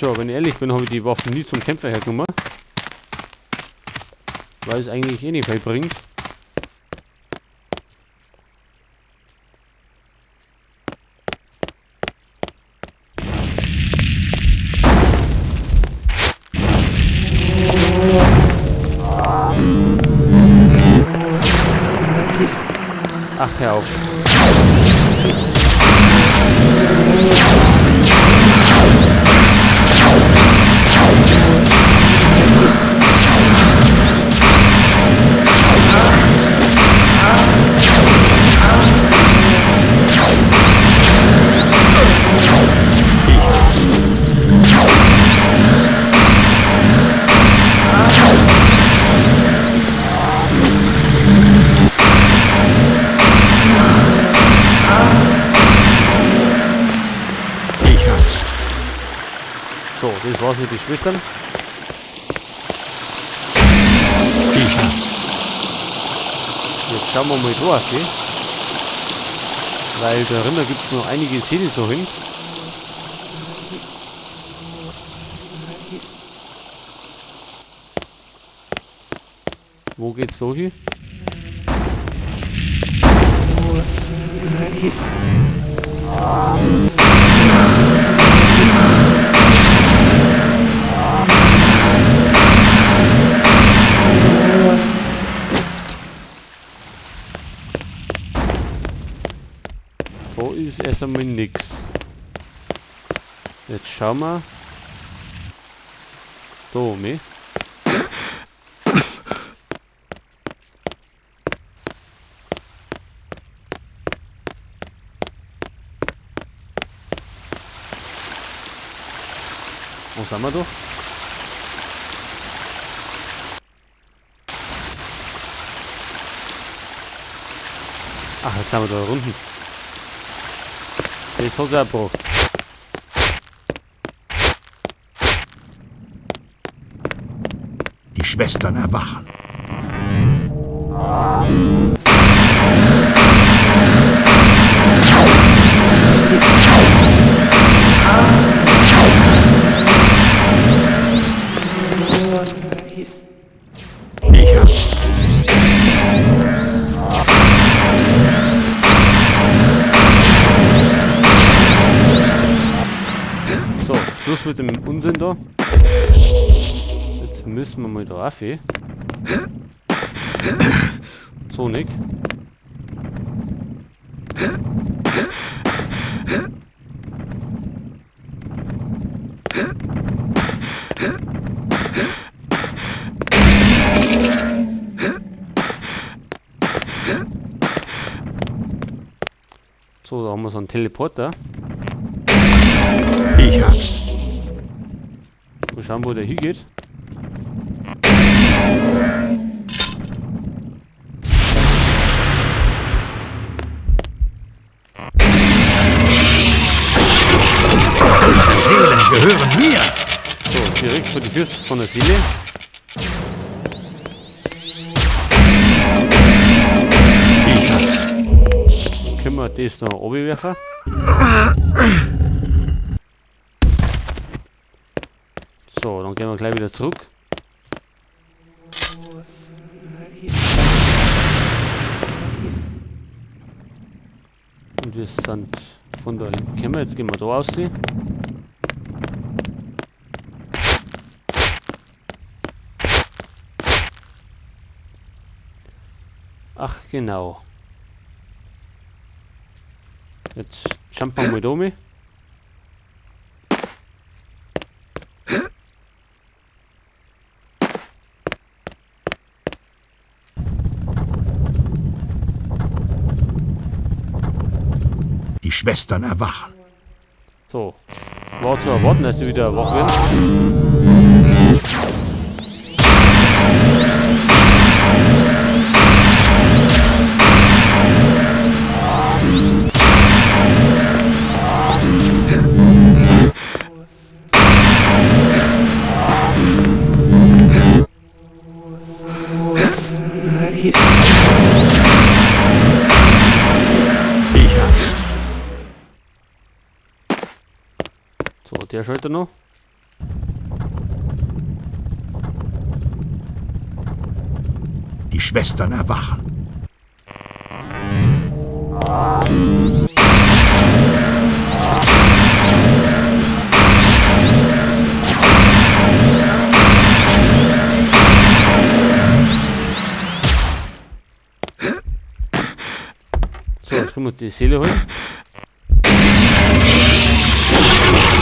Tja, wenn ich ehrlich bin, habe ich die Waffen nie zum Kämpfer hergenommen. Weil es eigentlich eh nicht viel bringt. Ach, hör auf. Ich hab's. So, das war's mit den Schwestern. Ich hab's. Jetzt schauen wir mal da auf, hier. Weil da drinnen gibt's noch einige Seelen so hin. Wo geht's da hin? Da ist erst einmal nix. Jetzt schauen wir. Da oben, eh? Wo sind wir da? Ach, jetzt sind wir da unten. Das hat's auch gebracht. Die Schwestern erwachen. Ich hab's. So, Schluss mit dem Unsinn da. Jetzt müssen wir mal da rauf, eh. So, Nick. So, da haben wir so einen Teleporter. Ich hab's. Mal schauen, wo der hingeht. Die Seelen gehören mir. So, direkt vor die Füße von der Seele. Ich hab's. Können wir das noch runterwerfen? So, dann gehen wir gleich wieder zurück. Und wir sind von da hinten gekommen. Jetzt gehen wir da raus. Ach, genau. Jetzt jumpen wir mal da um. Die Schwestern erwachen. So, war zu erwarten, dass sie wieder wach werden. Ich hab's. So, der Schalter noch. Die Schwestern erwachen. So, jetzt können wir die Seele holen.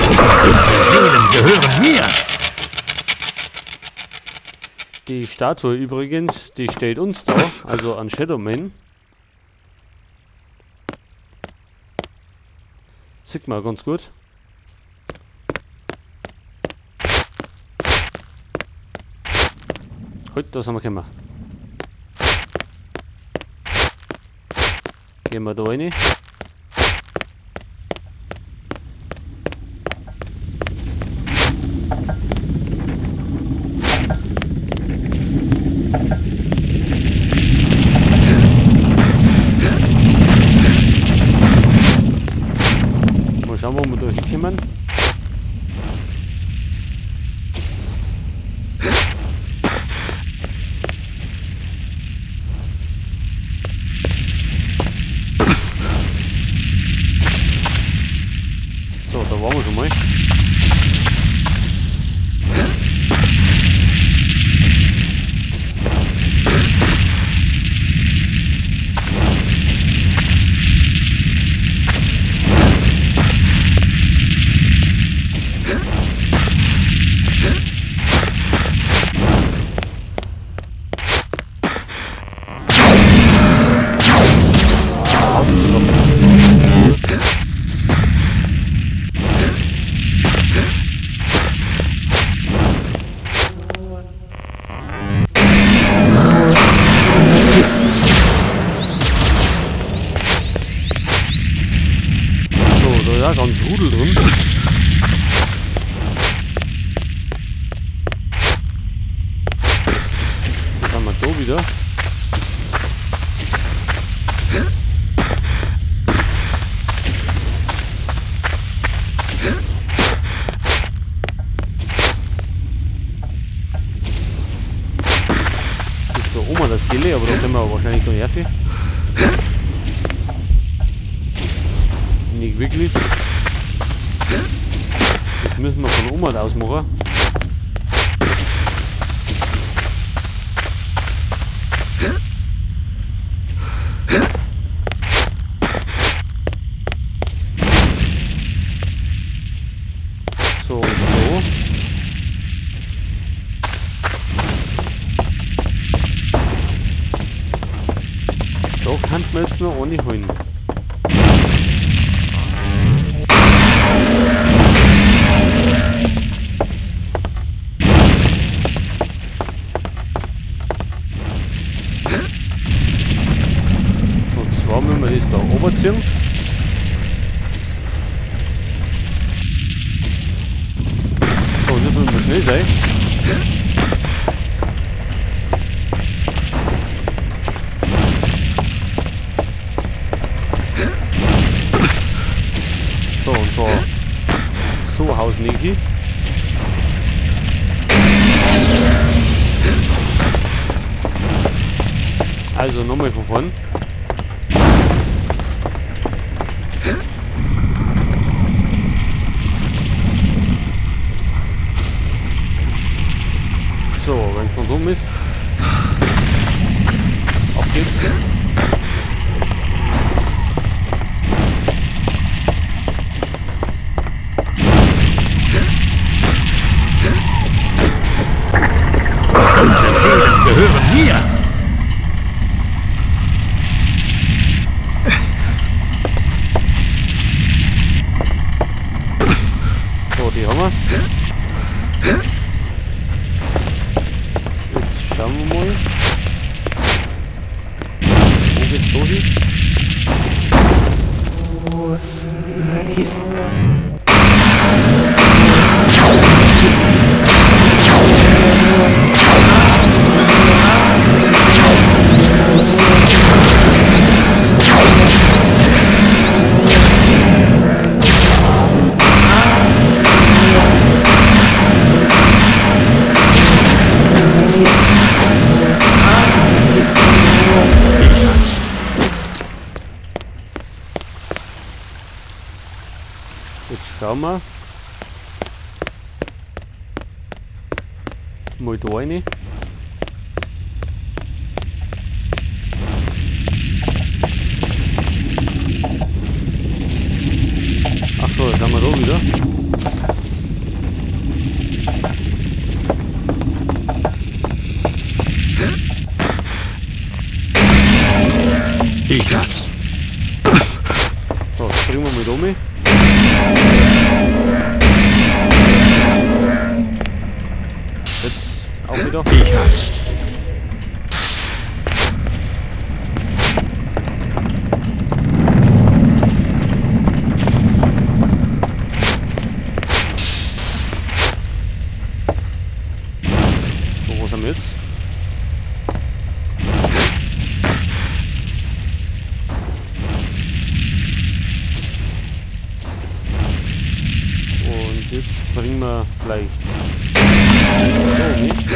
Dunkle Seelen gehören mir. Die Statue übrigens, die steht uns da, also an Shadowmane. Sieht man ganz gut. Heute, da sind wir gekommen. Gehen wir da rein. Mal schauen, wo wir da hinkommen. So, da waren wir schon mal. So, da ist auch ganz Rudel drin. Jetzt haben wir da wieder. Das ist da oben an der Seele, aber da können wir wahrscheinlich gar nicht rauf. Nicht wirklich. Das müssen wir von oben aus machen. So, und so. Da kann man jetzt noch eine holen. Und zwar müssen wir das da oben ziehen. So, und jetzt müssen wir schnell sein. So, und zwar so Hausniki. Also nochmal von vorn. So, wenn's mal dumm ist. Auf geht's. Dunkle Seelen gehören mir. So, die haben wir. Jetzt schauen wir mal. Wo geht's da hin? Jetzt schauen wir mal da rein. Ach so, jetzt haben wir da wieder. Ich hab's. So, springen wir mal da um. Jetzt auch wieder. Ich hab's. So, wo sind wir jetzt? Und jetzt springen wir vielleicht da nicht.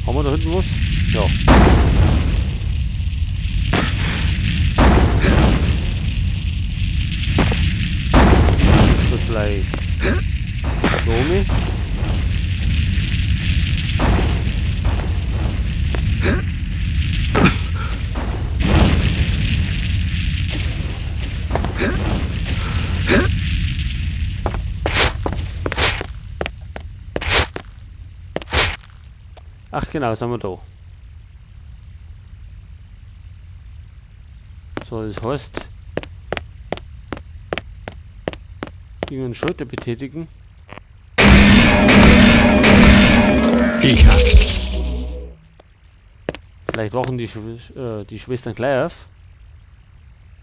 Haben wir da hinten was? Ja. Jetzt wird vielleicht Domi. Ach genau, sind wir da. So, das heißt, irgendeinen Schalter betätigen. Ich hab's. Vielleicht wachen die Schwestern gleich auf.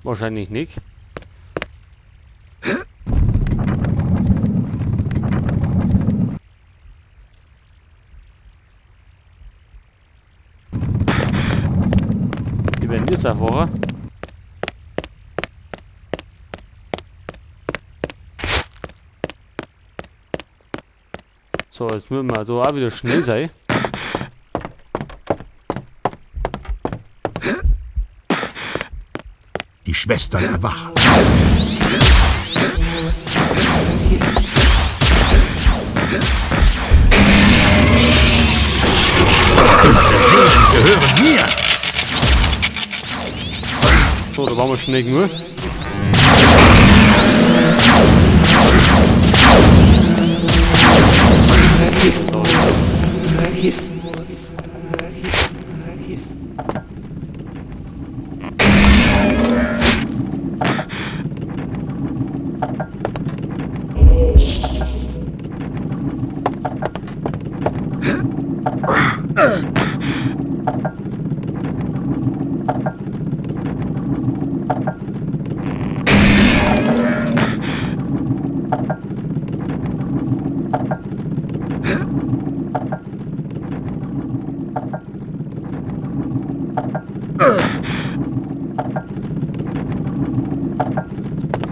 Wahrscheinlich nicht. Die werden jetzt aufwachen. So, jetzt müssen wir da auch wieder schnell sein. Die Schwestern erwachen. Dunkle Seelen gehören mir. So, da waren wir schnell genug.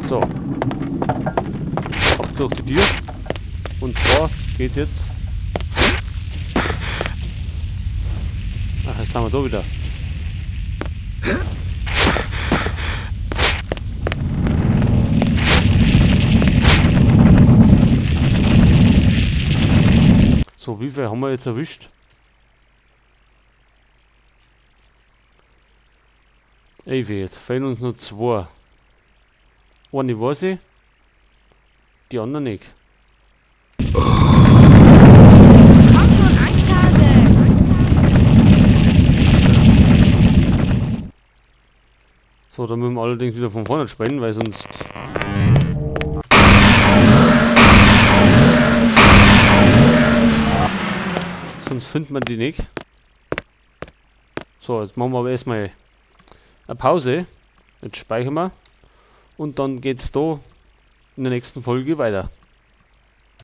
So. Ab durch die Tür. Und zwar geht's jetzt. Ach, jetzt sind wir da wieder. So, wie viel haben wir jetzt erwischt? Ey, jetzt fehlen uns noch 2. Eine weiß ich, die anderen nicht. Komm schon, Angsthase! So, da müssen wir allerdings wieder von vorne spielen, weil sonst... Sonst findet man die nicht. So, jetzt machen wir aber erstmal eine Pause. Jetzt speichern wir. Und dann geht's da in der nächsten Folge weiter.